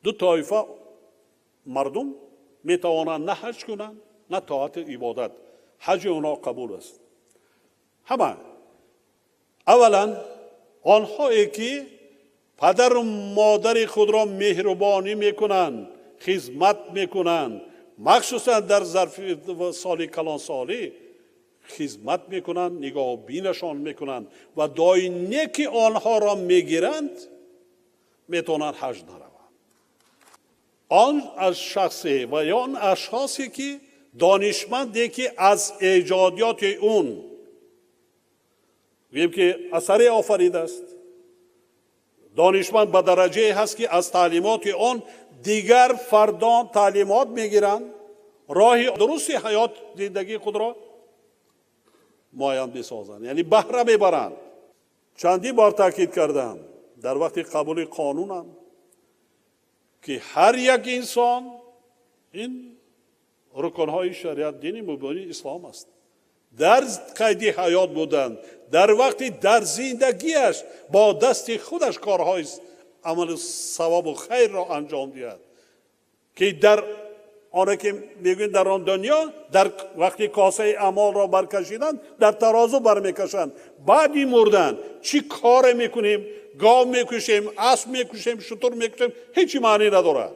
Ду тоифа мардум метавонанд на ҳаҷ кунанд, на тоату ибодат, ҳаҷи онҳо қабул аст. Ҳама аввалан онҳое ки падару модари худро меҳрубонӣ мекунанд, хизмат мекунанд, махсусан дар зарфи соли калонсолӣ хизмат мекунанд, нигоҳубинашон мекунанд ва дуои неки онҳоро мегиранд, метавонанд ҳаҷ нараванд. Он аз шахсе ва ё он ашхосе ки донишманде ки аз эҷодиёти он гӯем ки асаре офаридааст, донишманд ба дараҷае ҳаст ки аз таълимоти он дигар фардон таълимот мегиранд, роҳи дурусти ҳаёт, зиндагии худро муайян месозанд, яъне баҳра мебаранд. Чандин бор таъкид кардам дар вақти қабули қонунам ки ҳар як инсон, ин рукнҳои шариат, дини мубини ислом аст, дар қайди ҳаёт будан, дар вақти дар зиндагиаш бо дасти худаш корҳои амали савобу хайрро анҷом диҳад, ки дар оне ки мегӯем дар он дунё, дар вақти косаи аъмолро баркашидан, дар тарозу бармекашанд, баъди мурдан чӣ коре мекунем, гов мекушем, асп мекушем, шутур мекушем, ҳечи маънӣ надорад.